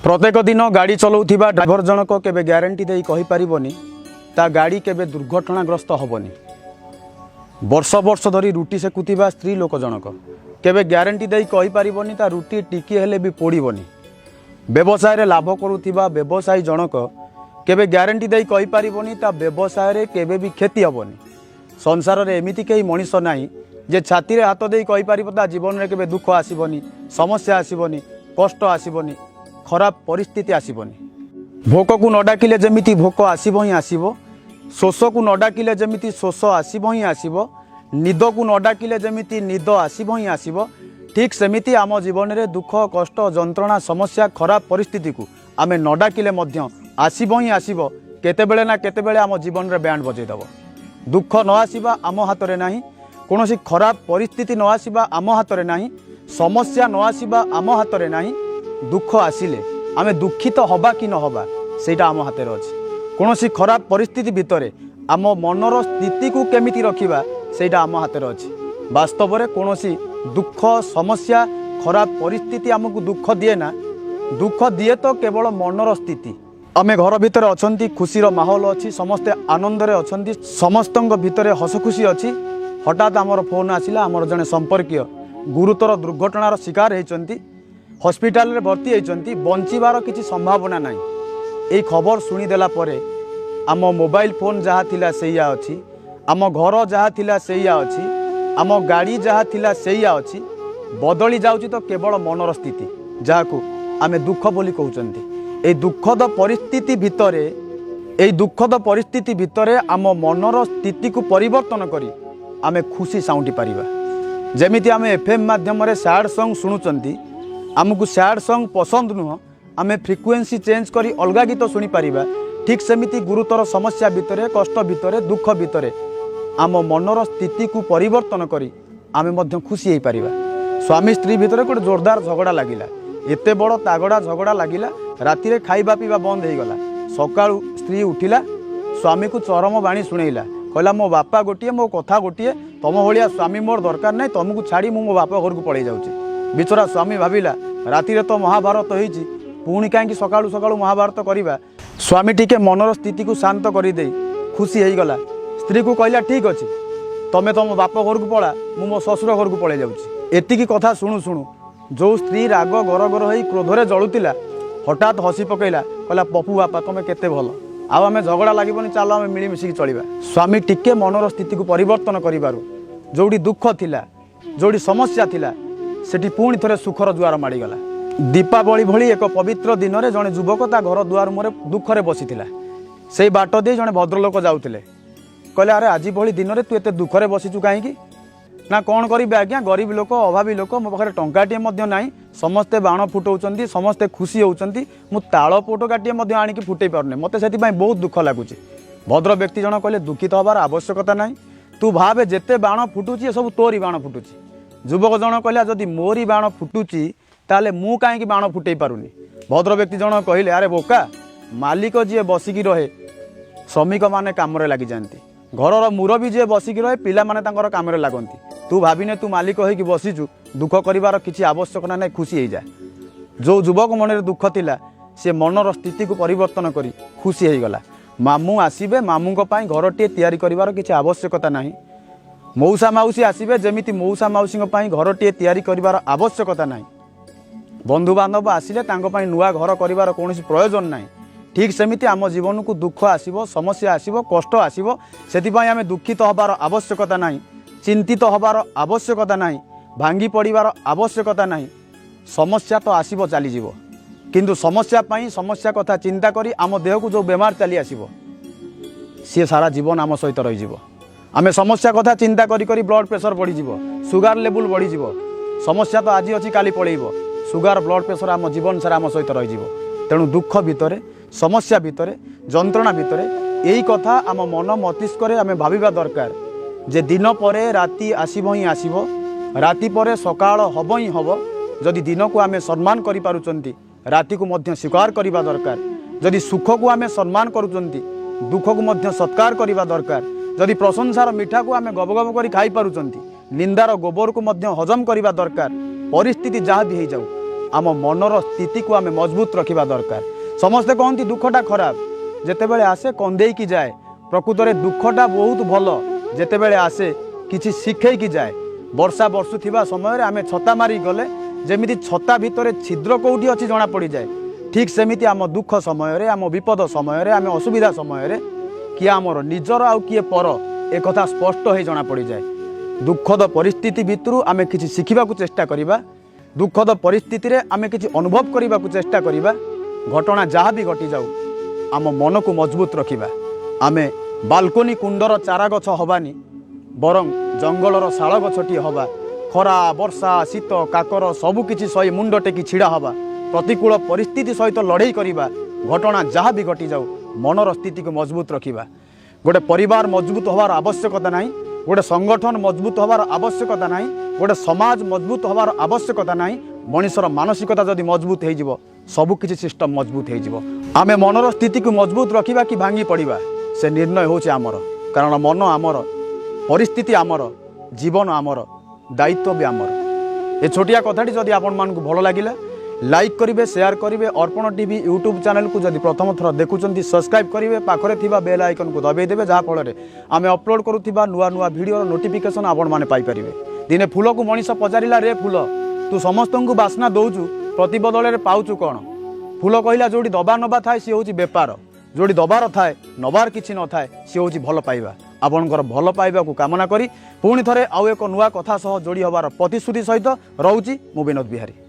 ପ୍ରତ୍ୟେକ ଦିନ ଗାଡ଼ି ଚଲାଉଥିବା ଡ୍ରାଇଭର ଜଣକ କେବେ ଗ୍ୟାରେଣ୍ଟି ଦେଇ କହିପାରିବନି ତା ଗାଡ଼ି କେବେ ଦୁର୍ଘଟଣାଗ୍ରସ୍ତ ହେବନି। ବର୍ଷ ବର୍ଷ ଧରି ରୁଟି ସେକୁଥିବା ସ୍ତ୍ରୀ ଲୋକ ଜଣକ କେବେ ଗ୍ୟାରେଣ୍ଟି ଦେଇ କହିପାରିବନି ତା ରୁଟି ଟିକିଏ ହେଲେ ବି ପୋଡ଼ିବନି। ବ୍ୟବସାୟରେ ଲାଭ କରୁଥିବା ବ୍ୟବସାୟୀ ଜଣକ କେବେ ଗ୍ୟାରେଣ୍ଟି ଦେଇ କହିପାରିବନି ତା ବ୍ୟବସାୟରେ କେବେ ବି କ୍ଷତି ହେବନି। ସଂସାରରେ ଏମିତି କେହି ମଣିଷ ନାହିଁ ଯେ ଛାତିରେ ହାତ ଦେଇ କହିପାରିବ ତା ଜୀବନରେ କେବେ ଦୁଃଖ ଆସିବନି, ସମସ୍ୟା ଆସିବନି, କଷ୍ଟ ଆସିବନି, ଖରାପ ପରିସ୍ଥିତି ଆସିବନି। ଭୋକକୁ ନ ଡାକିଲେ ଯେମିତି ଭୋକ ଆସିବ ହିଁ ଆସିବ, ଶୋଷକୁ ନ ଡାକିଲେ ଯେମିତି ଶୋଷ ଆସିବ ହିଁ ଆସିବ, ନିଦକୁ ନ ଡାକିଲେ ଯେମିତି ନିଦ ଆସିବ ହିଁ ଆସିବ, ଠିକ୍ ସେମିତି ଆମ ଜୀବନରେ ଦୁଃଖ, କଷ୍ଟ, ଯନ୍ତ୍ରଣା, ସମସ୍ୟା, ଖରାପ ପରିସ୍ଥିତିକୁ ଆମେ ନ ଡାକିଲେ ମଧ୍ୟ ଆସିବ ହିଁ ଆସିବ। କେତେବେଳେ ନା କେତେବେଳେ ଆମ ଜୀବନରେ ବ୍ୟାଣ୍ଡ ବଜେଇଦେବ। ଦୁଃଖ ନ ଆସିବା ଆମ ହାତରେ ନାହିଁ, କୌଣସି ଖରାପ ପରିସ୍ଥିତି ନ ଆସିବା ଆମ ହାତରେ ନାହିଁ, ସମସ୍ୟା ନ ଆସିବା ଆମ ହାତରେ ନାହିଁ। ଦୁଃଖ ଆସିଲେ ଆମେ ଦୁଃଖିତ ହେବା କି ନ ହେବା, ସେଇଟା ଆମ ହାତରେ ଅଛି। କୌଣସି ଖରାପ ପରିସ୍ଥିତି ଭିତରେ ଆମ ମନର ସ୍ଥିତିକୁ କେମିତି ରଖିବା, ସେଇଟା ଆମ ହାତରେ ଅଛି। ବାସ୍ତବରେ କୌଣସି ଦୁଃଖ, ସମସ୍ୟା, ଖରାପ ପରିସ୍ଥିତି ଆମକୁ ଦୁଃଖ ଦିଏ ନା, ଦୁଃଖ ଦିଏ ତ କେବଳ ମନର ସ୍ଥିତି। ଆମେ ଘର ଭିତରେ ଅଛନ୍ତି, ଖୁସିର ମାହୋଲ ଅଛି, ସମସ୍ତେ ଆନନ୍ଦରେ ଅଛନ୍ତି, ସମସ୍ତଙ୍କ ଭିତରେ ହସ ଖୁସି ଅଛି। ହଠାତ୍ ଆମର ଫୋନ୍ ଆସିଲା, ଆମର ଜଣେ ସମ୍ପର୍କୀୟ ଗୁରୁତର ଦୁର୍ଘଟଣାର ଶିକାର ହେଇଛନ୍ତି, ହସ୍ପିଟାଲରେ ଭର୍ତ୍ତି ହେଇଛନ୍ତି, ବଞ୍ଚିବାର କିଛି ସମ୍ଭାବନା ନାହିଁ। ଏଇ ଖବର ଶୁଣିଦେଲା ପରେ ଆମ ମୋବାଇଲ ଫୋନ୍ ଯାହା ଥିଲା ସେଇଆ ଅଛି, ଆମ ଘର ଯାହା ଥିଲା ସେଇଆ ଅଛି, ଆମ ଗାଡ଼ି ଯାହା ଥିଲା ସେଇଆ ଅଛି। ବଦଳି ଯାଉଛି ତ କେବଳ ମନର ସ୍ଥିତି, ଯାହାକୁ ଆମେ ଦୁଃଖ ବୋଲି କହୁଛନ୍ତି। ଏଇ ଦୁଃଖଦ ପରିସ୍ଥିତି ଭିତରେ ଆମ ମନର ସ୍ଥିତିକୁ ପରିବର୍ତ୍ତନ କରି ଆମେ ଖୁସି ସାଉଁଟି ପାରିବା। ଯେମିତି ଆମେ ଏଫ୍ଏମ୍ ମାଧ୍ୟମରେ ସ୍ୟାଡ଼୍ ସଙ୍ଗ୍ ଶୁଣୁଛନ୍ତି, ଆମକୁ ସ୍ୟାଡ଼୍ ସଙ୍ଗ୍ ପସନ୍ଦ ନୁହଁ, ଆମେ ଫ୍ରିକୁଏନ୍ସି ଚେଞ୍ଜ କରି ଅଲଗା ଗୀତ ଶୁଣିପାରିବା। ଠିକ୍ ସେମିତି ଗୁରୁତର ସମସ୍ୟା ଭିତରେ, କଷ୍ଟ ଭିତରେ, ଦୁଃଖ ଭିତରେ ଆମ ମନର ସ୍ଥିତିକୁ ପରିବର୍ତ୍ତନ କରି ଆମେ ମଧ୍ୟ ଖୁସି ହେଇପାରିବା। ସ୍ୱାମୀ ସ୍ତ୍ରୀ ଭିତରେ ଗୋଟେ ଜୋରଦାର ଝଗଡ଼ା ଲାଗିଲା, ଏତେ ବଡ଼ ତାଗଡ଼ା ଝଗଡ଼ା ଲାଗିଲା, ରାତିରେ ଖାଇବା ପିଇବା ବନ୍ଦ ହେଇଗଲା। ସକାଳୁ ସ୍ତ୍ରୀ ଉଠିଲା, ସ୍ୱାମୀକୁ ଚରମ ବାଣୀ ଶୁଣେଇଲା। କହିଲା, ମୋ ବାପା ଗୋଟିଏ, ମୋ କଥା ଗୋଟିଏ, ତମ ଭଳିଆ ସ୍ୱାମୀ ମୋର ଦରକାର ନାହିଁ, ତମକୁ ଛାଡ଼ି ମୁଁ ମୋ ବାପା ଘରକୁ ପଳେଇ ଯାଉଛି। ବିଚରା ସ୍ୱାମୀ ଭାବିଲା, ରାତିରେ ତ ମହାଭାରତ ହେଇଛି, ପୁଣି କାହିଁକି ସକାଳୁ ସକାଳୁ ମହାଭାରତ କରିବା? ସ୍ୱାମୀ ଟିକେ ମନର ସ୍ଥିତିକୁ ଶାନ୍ତ କରିଦେଇ ଖୁସି ହେଇଗଲା। ସ୍ତ୍ରୀକୁ କହିଲା, ଠିକ୍ ଅଛି, ତମେ ତମ ବାପ ଘରକୁ ପଳା, ମୁଁ ମୋ ଶ୍ୱଶୁର ଘରକୁ ପଳେଇ ଯାଉଛି। ଏତିକି କଥା ଶୁଣୁ ଶୁଣୁ ଯେଉଁ ସ୍ତ୍ରୀ ରାଗ ଗର ଗର ହେଇ କ୍ରୋଧରେ ଜଳୁଥିଲା, ହଠାତ୍ ହସି ପକେଇଲା। କହିଲା, ପପୁ ବାପା, ତମେ କେତେ ଭଲ, ଆଉ ଆମେ ଝଗଡ଼ା ଲାଗିବନି, ଚାଲ ଆମେ ମିଳିମିଶିକି ଚଳିବା। ସ୍ୱାମୀ ଟିକେ ମନର ସ୍ଥିତିକୁ ପରିବର୍ତ୍ତନ କରିବାରୁ ଯେଉଁଠି ଦୁଃଖ ଥିଲା, ଯେଉଁଠି ସମସ୍ୟା ଥିଲା, ସେଠି ପୁଣି ଥରେ ସୁଖର ଜୁଆର ମାଡ଼ିଗଲା। ଦୀପାବଳି ଭଳି ଏକ ପବିତ୍ର ଦିନରେ ଜଣେ ଯୁବକ ତା ଘର ଦୁଆର ମୁହଁରେ ଦୁଃଖରେ ବସିଥିଲା। ସେଇ ବାଟ ଦେଇ ଜଣେ ଭଦ୍ରଲୋକ ଯାଉଥିଲେ। କହିଲେ, ଆରେ, ଆଜି ଭଳି ଦିନରେ ତୁ ଏତେ ଦୁଃଖରେ ବସିଛୁ କାହିଁକି? ନା, କ'ଣ କରିବି ଆଜ୍ଞା, ଗରିବ ଲୋକ, ଅଭାବୀ ଲୋକ, ମୋ ପାଖରେ ଟଙ୍କାଟିଏ ମଧ୍ୟ ନାହିଁ। ସମସ୍ତେ ବାଣ ଫୁଟାଉଛନ୍ତି, ସମସ୍ତେ ଖୁସି ହେଉଛନ୍ତି, ମୁଁ ତାଳ ପୋଟକାଟିଏ ମଧ୍ୟ ଆଣିକି ଫୁଟେଇ ପାରୁନି, ମୋତେ ସେଥିପାଇଁ ବହୁତ ଦୁଃଖ ଲାଗୁଛି। ଭଦ୍ର ବ୍ୟକ୍ତି ଜଣ କହିଲେ, ଦୁଃଖିତ ହେବାର ଆବଶ୍ୟକତା ନାହିଁ। ତୁ ଭାବେ, ଯେତେ ବାଣ ଫୁଟୁଛି ଏସବୁ ତୋରି ବାଣ ଫୁଟୁଛି। ଯୁବକ ଜଣ କହିଲା, ଯଦି ମୋରି ବାଣ ଫୁଟୁଛି, ତାହେଲେ ମୁଁ କାହିଁକି ବାଣ ଫୁଟେଇ ପାରୁନି? ଭଦ୍ର ବ୍ୟକ୍ତି ଜଣ କହିଲେ, ଆରେ ବୋକା, ମାଲିକ ଯିଏ ବସିକି ରହେ, ଶ୍ରମିକମାନେ କାମରେ ଲାଗିଯାଆନ୍ତି। ଘରର ମୁରବୀ ଯିଏ ବସିକି ରହେ, ପିଲାମାନେ ତାଙ୍କର କାମରେ ଲାଗନ୍ତି। ତୁ ଭାବିନେ ତୁ ମାଲିକ ହେଇକି ବସିଛୁ, ଦୁଃଖ କରିବାର କିଛି ଆବଶ୍ୟକତା ନାହିଁ, ଖୁସି ହେଇଯା। ଯେଉଁ ଯୁବକ ମନରେ ଦୁଃଖ ଥିଲା, ସେ ମନର ସ୍ଥିତିକୁ ପରିବର୍ତ୍ତନ କରି ଖୁସି ହେଇଗଲା। ମାମୁଁ ଆସିବେ, ମାମୁଁଙ୍କ ପାଇଁ ଘରଟିଏ ତିଆରି କରିବାର କିଛି ଆବଶ୍ୟକତା ନାହିଁ। ମଉସା ମାଉସୀ ଆସିବେ, ଯେମିତି ମଉସା ମାଉସୀଙ୍କ ପାଇଁ ଘରଟିଏ ତିଆରି କରିବାର ଆବଶ୍ୟକତା ନାହିଁ। ବନ୍ଧୁବାନ୍ଧବ ଆସିଲେ ତାଙ୍କ ପାଇଁ ନୂଆ ଘର କରିବାର କୌଣସି ପ୍ରୟୋଜନ ନାହିଁ। ଠିକ୍ ସେମିତି ଆମ ଜୀବନକୁ ଦୁଃଖ ଆସିବ, ସମସ୍ୟା ଆସିବ, କଷ୍ଟ ଆସିବ, ସେଥିପାଇଁ ଆମେ ଦୁଃଖିତ ହେବାର ଆବଶ୍ୟକତା ନାହିଁ, ଚିନ୍ତିତ ହେବାର ଆବଶ୍ୟକତା ନାହିଁ, ଭାଙ୍ଗି ପଡ଼ିବାର ଆବଶ୍ୟକତା ନାହିଁ। ସମସ୍ୟା ତ ଆସିବ, ଚାଲିଯିବ। କିନ୍ତୁ ସମସ୍ୟା ପାଇଁ, ସମସ୍ୟା କଥା ଚିନ୍ତା କରି ଆମ ଦେହକୁ ଯେଉଁ ବେମାର ଚାଲି ଆସିବ, ସିଏ ସାରା ଜୀବନ ଆମ ସହିତ ରହିଯିବ। ଆମେ ସମସ୍ୟା କଥା ଚିନ୍ତା କରି କରି ବ୍ଲଡ଼ ପ୍ରେସର ବଢ଼ିଯିବ, ସୁଗାର ଲେବୁଲ୍ ବଢ଼ିଯିବ। ସମସ୍ୟା ତ ଆଜି ଅଛି, କାଲି ପଳେଇବ। ସୁଗାର, ବ୍ଲଡ଼ ପ୍ରେସର ଆମ ଜୀବନ ସାରା ଆମ ସହିତ ରହିଯିବ। ତେଣୁ ଦୁଃଖ ଭିତରେ, ସମସ୍ୟା ଭିତରେ, ଯନ୍ତ୍ରଣା ଭିତରେ ଏଇ କଥା ଆମ ମନ ମସ୍ତିଷ୍କରେ ଆମେ ଭାବିବା ଦରକାର ଯେ ଦିନ ପରେ ରାତି ଆସିବ ହିଁ ଆସିବ, ରାତି ପରେ ସକାଳ ହେବ ହିଁ ହେବ। ଯଦି ଦିନକୁ ଆମେ ସମ୍ମାନ କରିପାରୁଛନ୍ତି, ରାତିକୁ ମଧ୍ୟ ସ୍ୱୀକାର କରିବା ଦରକାର। ଯଦି ସୁଖକୁ ଆମେ ସମ୍ମାନ କରୁଛନ୍ତି, ଦୁଃଖକୁ ମଧ୍ୟ ସତ୍କାର କରିବା ଦରକାର। ଯଦି ପ୍ରଶଂସାର ମିଠାକୁ ଆମେ ଗବ ଗବ କରି ଖାଇପାରୁଛନ୍ତି, ନିନ୍ଦାର ଗୋବରକୁ ମଧ୍ୟ ହଜମ କରିବା ଦରକାର। ପରିସ୍ଥିତି ଯାହା ବି ହେଇଯାଉ, ଆମ ମନର ସ୍ଥିତିକୁ ଆମେ ମଜବୁତ ରଖିବା ଦରକାର। ସମସ୍ତେ କହନ୍ତି ଦୁଃଖଟା ଖରାପ, ଯେତେବେଳେ ଆସେ କନ୍ଦେଇକି ଯାଏ। ପ୍ରକୃତରେ ଦୁଃଖଟା ବହୁତ ଭଲ, ଯେତେବେଳେ ଆସେ କିଛି ଶିଖେଇକି ଯାଏ। ବର୍ଷା ବର୍ଷୁଥିବା ସମୟରେ ଆମେ ଛତା ମାରି ଗଲେ ଯେମିତି ଛତା ଭିତରେ ଛିଦ୍ର କେଉଁଠି ଅଛି ଜଣା ପଡ଼ିଯାଏ, ଠିକ୍ ସେମିତି ଆମ ଦୁଃଖ ସମୟରେ, ଆମ ବିପଦ ସମୟରେ, ଆମେ ଅସୁବିଧା ସମୟରେ କିଏ ଆମର ନିଜର ଆଉ କିଏ ପର, ଏକଥା ସ୍ପଷ୍ଟ ହେଇ ଜଣା ପଡ଼ିଯାଏ। ଦୁଃଖଦ ପରିସ୍ଥିତି ଭିତରୁ ଆମେ କିଛି ଶିଖିବାକୁ ଚେଷ୍ଟା କରିବା, ଦୁଃଖଦ ପରିସ୍ଥିତିରେ ଆମେ କିଛି ଅନୁଭବ କରିବାକୁ ଚେଷ୍ଟା କରିବା। ଘଟଣା ଯାହା ବି ଘଟିଯାଉ, ଆମ ମନକୁ ମଜବୁତ ରଖିବା। ଆମେ ବାଲକୋନି କୁଣ୍ଡର ଚାରା ଗଛ ହେବାନି, ବରଂ ଜଙ୍ଗଲର ଶାଳ ଗଛଟିଏ ହେବା। ଖରା, ବର୍ଷା, ଶୀତ, କାକର ସବୁକିଛି ସହି ମୁଣ୍ଡ ଟେକି ଛିଡ଼ା ହେବା, ପ୍ରତିକୂଳ ପରିସ୍ଥିତି ସହିତ ଲଢ଼େଇ କରିବା। ଘଟଣା ଯାହା ବି ଘଟିଯାଉ, ମନର ସ୍ଥିତିକୁ ମଜବୁତ ରଖିବା। ଗୋଟେ ପରିବାର ମଜବୁତ ହେବାର ଆବଶ୍ୟକତା ନାହିଁ, ଗୋଟେ ସଂଗଠନ ମଜବୁତ ହେବାର ଆବଶ୍ୟକତା ନାହିଁ, ଗୋଟେ ସମାଜ ମଜବୁତ ହେବାର ଆବଶ୍ୟକତା ନାହିଁ। ମଣିଷର ମାନସିକତା ଯଦି ମଜବୁତ ହେଇଯିବ, ସବୁକିଛି ସିଷ୍ଟମ୍ ମଜବୁତ ହେଇଯିବ। ଆମେ ମନର ସ୍ଥିତିକୁ ମଜବୁତ ରଖିବା କି ଭାଙ୍ଗି ପଡ଼ିବା, ସେ ନିର୍ଣ୍ଣୟ ହେଉଛି ଆମର। କାରଣ ମନ ଆମର, ପରିସ୍ଥିତି ଆମର, ଜୀବନ ଆମର, ଦାୟିତ୍ୱ ବି ଆମର। ଏ ଛୋଟିଆ କଥାଟି ଯଦି ଆପଣମାନଙ୍କୁ ଭଲ ଲାଗିଲା, ଲାଇକ୍ କରିବେ, ସେୟାର କରିବେ। ଅର୍ପଣ ଟିଭି ୟୁଟ୍ୟୁବ୍ ଚ୍ୟାନେଲକୁ ଯଦି ପ୍ରଥମ ଥର ଦେଖୁଛନ୍ତି, ସବସ୍କ୍ରାଇବ୍ କରିବେ, ପାଖରେ ଥିବା ବେଲ୍ ଆଇକନ୍କୁ ଦବାଇ ଦେବେ, ଯାହାଫଳରେ ଆମେ ଅପଲୋଡ଼ କରୁଥିବା ନୂଆ ନୂଆ ଭିଡ଼ିଓର ନୋଟିଫିକେସନ୍ ଆପଣମାନେ ପାଇପାରିବେ। ଦିନେ ଫୁଲକୁ ମଣିଷ ପଚାରିଲା, "ରେ ଫୁଲ, ତୁ ସମସ୍ତଙ୍କୁ ବାସ୍ନା ଦେଉଛୁ, ପ୍ରତିବଦଳରେ ପାଉଛୁ କ'ଣ?" ଫୁଲ କହିଲା, "ଯେଉଁଠି ଦବା ନେବା ଥାଏ, ସିଏ ହେଉଛି ବେପାର। ଯେଉଁଠି ଦବାର ଥାଏ, ନେବାର କିଛି ନଥାଏ, ସିଏ ହେଉଛି ଭଲ ପାଇବା।" ଆପଣଙ୍କର ଭଲ ପାଇବାକୁ କାମନା କରି ପୁଣି ଥରେ ଆଉ ଏକ ନୂଆ କଥା ସହ ଯୋଡ଼ି ହେବାର ପ୍ରତିଶ୍ରୁତି ସହିତ ରହୁଛି। ମୁଁ ବିନୋଦ ବିହାରୀ।